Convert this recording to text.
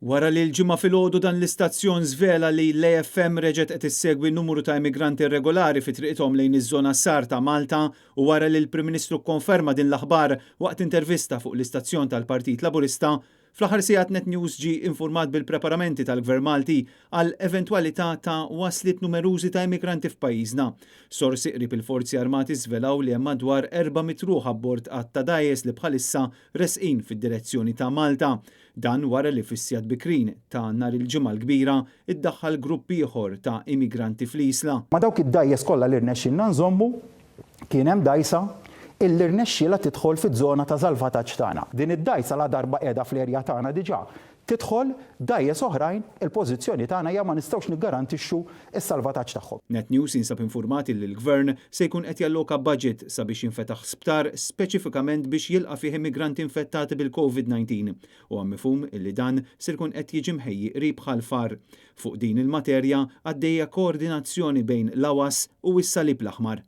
Wara li l-Ġimgħa filgħodu dan l-istazzjon żvela li l-AFM reġgħet qed issegwi numru ta' immigranti irregolari fi triqithom lejn iż-żona SAR ta' Malta u wara li l-Prim Ministru kkonferma din l-aħbar waqt intervista fuq l-istazzjon tal-Partit Laburista, fl-aħħar sigħat Net News ġie infurmat bil-preparamenti tal-Gvern Malti għal eventwalità ta' wasliet numerużi ta' immigranti f'pajjiżna. Sorsi qrib il-Forzi Armati żvelaw li hemm madwar 400 ruħ abbord għadd ta' dgħajjes li bħalissa resqin fid-direzzjoni ta' Malta. Dan wara li fis-sigħat bikrin ta' nhar il-Ġimgħa l-Kbira ddaħħal grupp ieħor ta' immigranti fl-Isla. Ma' dawk id-dgħajjes kollha li rnexxielna nżommu, kien hemm dgħajsa illi rnexxielha tidħol fiż-żona ta' salvataġġ tagħna. Din id-dgħajsa ladarba qiegħda fl-erja tagħna diġà tidħol, dgħajjes oħrajn, il-pożizzjoni tagħna hija ma nistgħux niggarantixxu s-salvataġġ tagħhom. Net News jinsab infurmat illi l-Gvern se jkun qed jalloka budget sabiex jinfetaħ sptar speċifikament biex jilqa' fih immigranti infettati bil-Covid 19. Huwa mifhum illi dan ser ikun qed jiġi mħejji qrib Ħal Far. Fuq din il-materja għaddejja koordinazzjoni bejn l-AWAS u s-Salib l-Aħmar.